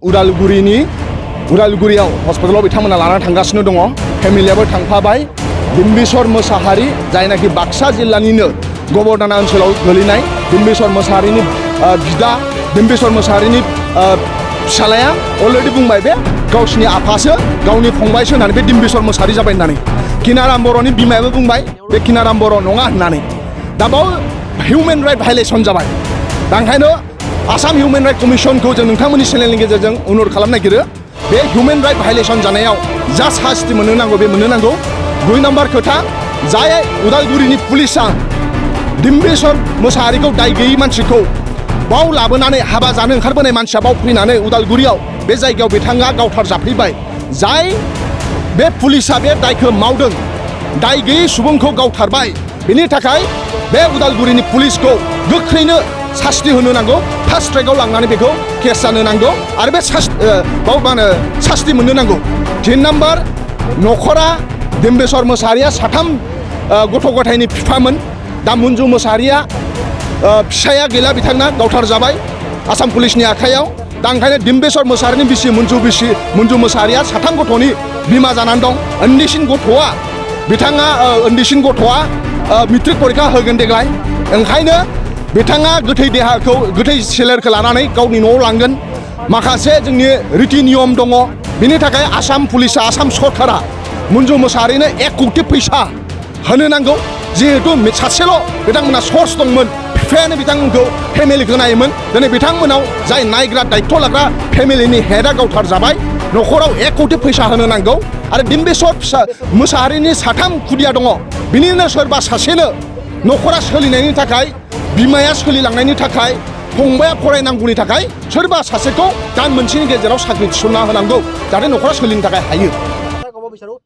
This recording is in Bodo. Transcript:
उदालगुरियाव हस्पिटालाव बिथांमोना लाना थांगासिनो दङ फेमिलियाबो थांफाबाय डिम्बिश्वर मोसाहारी जायनाखि बाक्सा जिल्लानिनो गबरदाना ओनसोलाव गोलैनाय डिम्बिश्वर मोसाहारीनि बिदा डिम्बिश्वर मोसाहारीनि फिसालाया अलरेडि बुंबाय बे गावसिनि आफासो गावनि फंबायसो होननानै बे डिम्बिश्वर मोसाहारी जाबाय होननानै किनाराम बर'नि बिमायाबो बुंबाय बे किनाराम बर' नङा होननानै दा बाव हिउमेन राइट भायलेसन जाबाय दा ओंखायनो आसाम हिउमेन राइट कमिसनखौ जों नोंथांमोननि चेनेलनि गेजेरजों अनुरोध खालामनो नागिरो बे हिउमेन राइट भायलेसन जानायाव जा सास्ति मोननो नांगौ बे मोननो नांगौ 2 नम्बर खोथा जाय उदालगुरिनि पुलिसा डिम्बिश्वर मोसाहारीखौ दाय गैयै मानसिखौ बाव लाबोनानै हाबा जानो ओंखारबोनाय मानसिया बाव फैनानै उदालगुरियाव बे जायगायाव बिथाङा गावथार जाफैबाय जाय बे पुलिसा बे दायखौ मावदों दाय गैयै सुबुंखौ गावथारबाय बेनि थाखाय बे उदालगुरिनि पुलिसखौ गोख्रैनो सास्ति होनो नांगौ फास्ट ट्रेकआव लांनानै बेखौ केस जानो नांगौ आरो बे सास्ति मोननो नांगौ 3 नम्बर नखरा डिम्बिश्वर मोसाहारीया 3 गथ' गथायनि बिफामोन दा मन्जु मोसाहारीया फिसाया गैला बिथांना गावथार जाबाय आसाम पुलिसनि आखायाव दा ओंखायनो डिम्बिश्वर मोसाहारीनि बिसि मन्जु मोसाहारीया 3 गथ'नि बिमा जानानै दं उन्दैसिन गथ'आ मेट्रिक परिखा होगोन देग्लाय ओंखायनो बिथाङा गोथै सोलेरखौ लानानै गावनि न'आव लांगोन माखासे जोंनि रिति नियम दङ बिनि थाखाय आसाम पुलिसा आसाम सरकारा मन्जु मोसाहारीनो 1 कोटि फैसा होनो नांगौ जिहेतु सासेल' बिथांमोना सर्स दंमोन बिफायानो बिथांमोनखौ फेमिलिखौ नायोमोन दिनै बिथांमोनाव जाय नायग्रा दायित्व लाग्रा फेमिलिनि हेडआ गावथार जाबाय न'खराव 1 कोटि फैसा होनो नांगौ आरो डिम्बिश्वर मोसाहारीनि 3 खुदिया दङ बिनिनो सोरबा सासेनो न'खरा सोलिनायनि थाखाय बिमाया सोलिलांनायनि थाखाय फंबाया फरायनांगौनि थाखाय सोरबा सासेखौ दान मोनसेनि गेजेराव साख्रि थिसनना होनांगौ जाहाथे न'खरा सोलिनो थाखाय हायो।